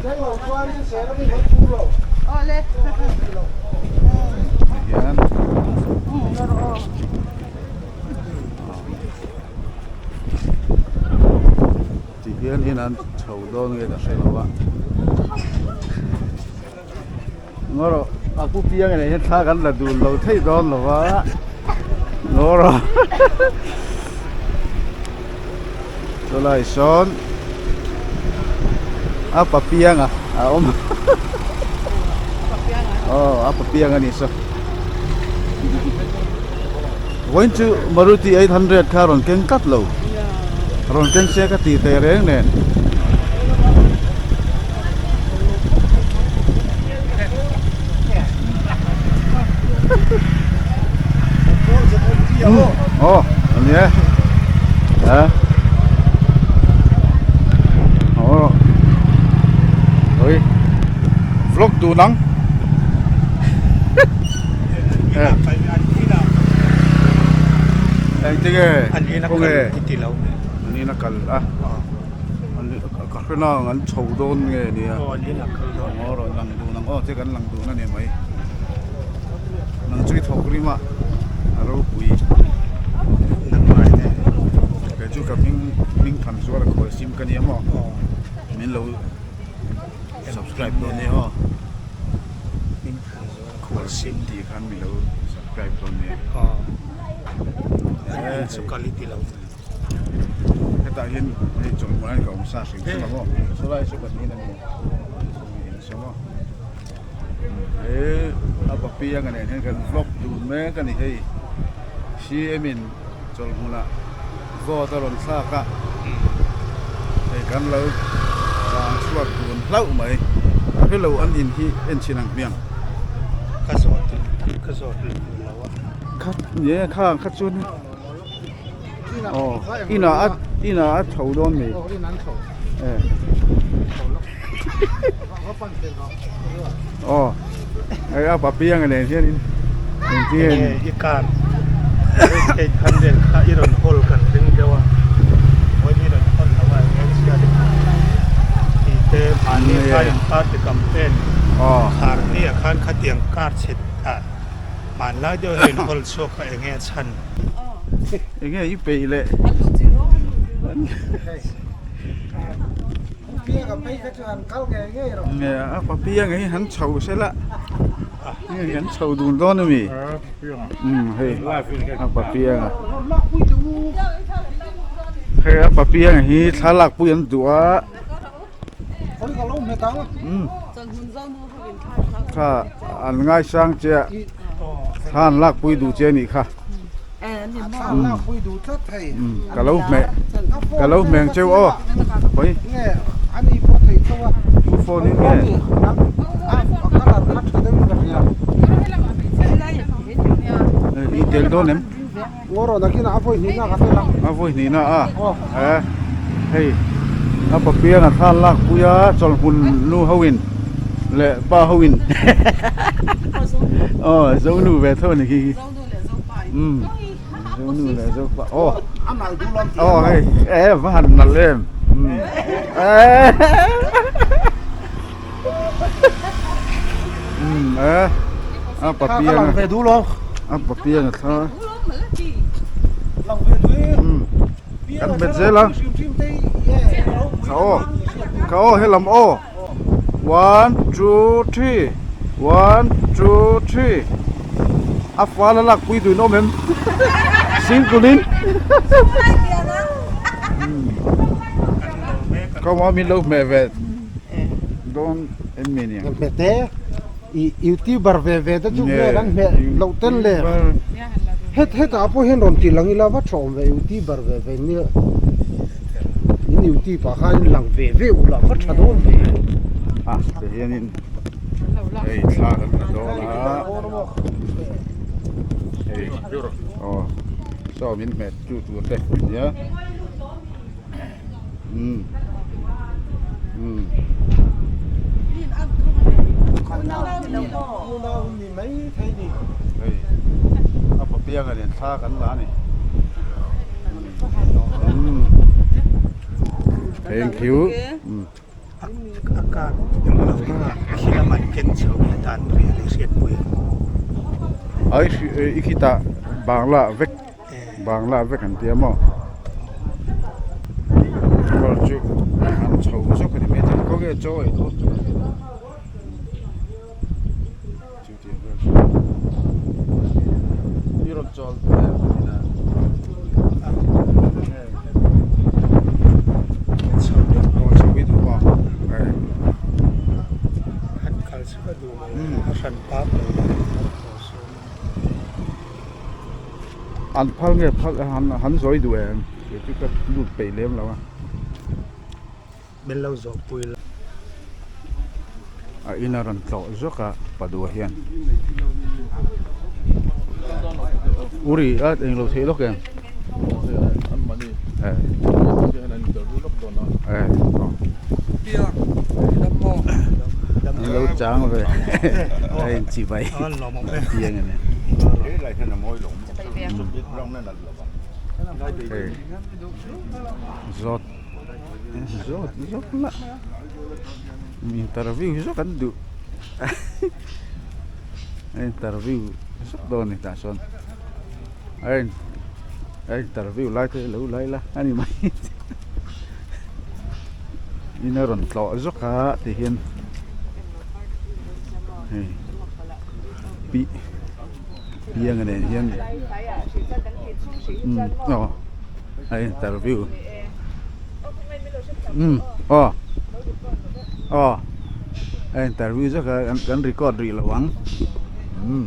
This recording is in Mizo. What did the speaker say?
Hian ti hian in an chho dawn nge ka hre lo a ngaw rawh a pu piang nen hian thla kan la dun lo thei dawn lo va ngaw rawh chulai sawn a pa pianga a awm aw a pa piang a ni saw vawiin chu Maruti 800 kha rawn keng tlat lo rawn keng se ka ti teh reng nen. Aw a ni e a aw oi vlog duh nang engtinge khawnge an in a kal a ka hre nang an chho dawn nge nia aw rawn lang dun ang aw che kan lang dun a ni mai nang chu i thawk rim a a ropui kei chu ka hming hming than zuar a khawi sim ka nia maw min lo subscribe dawn nia aw. Khual sim tih khan mi lo subscribe dawn nia. An chu kal i ti lo. Hetah hian hei chawlhmuh hian ka awm sa hrim hrim a maw. Chulai chu kan in a ni. In saw maw. He a papianga nen hian kan vlog dun mek a ni hei. CM in chawlhmunah vote a rawn thlak a. Hei kan lo chang chhuak dun hlauh mai. A hre lo an in hi en chhin ang hmiang. Ka zawt ka zawt lo a. Kha nge kha kha chuan aw inah a inah a tho dawn mi. Aw hei a papianga nen hianin engtin Enge i car 800 kha i rawn hawl kan ring deuh a vawiin i rawn hawl lo a enge chhiat i phah tih te mahni khain party campaign khar ni ah khan khatiang car chhe ah hmanlai deuh hi rawn hawl chhuak kha enge a chhan. Enge i peih leh. A papianga hi han chho sela hei an chho dun dawn a mi umm hei a papianga hei a papianga hi thlalak pui an duh a umm kha an ngaisang che a thla an lakpui duh che a nih kha. Ka lo hmeh ka lo hmeng cheu aw hawi tu phone in nge i tel dawn em a vawi hnihna a e hei a papianga thla lak pui a chawlhmun nu ho in leh pa ho in aw zo nu ve tho a ni khi. Umm zo nu leh zo pa aw aw hei e va han nalh em umm umm e a papianga a papianga thla umm kan bet zel a kha aw kha aw helam aw. One two three one two three a fal a lak pui duin awm em singkul in ka ma min lo hmeh ve dawn em mi nia hmeh te i youtuber ve ve te chu hmel an hmeh loh ten le het hetah pawh hian rawn ti lang ila va tha awm ve youtuber ve ve nia In youtube ah khan lang ve ve ula va tha dawn ve. A ti hianin hei thla kan la dawn a hei aw saw min hmet tu tur te nia umm umm. Hei a papianga nen thla kan la a ni. Thank you. A Car englo khi lam an ken chho nge dan ri a ni hriatpui ang. Ai i khitah Bangla vek Bangla vek an tia maw kawr chu an chho zawk a ni maithei kawng nge chaw ei dawn chu chu tih vel chu i rawn chawl chho i duh maw han kal chu ka duh lo a hran pap lo an phal nge phal han han zawi duh em kei chu ka lut peih lem lo a. Min lo zawh pui la. A in a rawn tlawh zawk a Padua hian. Uri a eng lo theih lawk em? Eh. Eh. An lo chang ve a in chi bai piang a ni. Zawt. Zawt zawk la interview zawk an duh interview zawk dawn a ni tah sawn a in a interview lai te lo lai la a ni mai in a rawn tlawh zawk a ti hian hei pi pianga nen hian umm aw. A interview umm aw aw a interview zawk a kan record rih lo ang umm.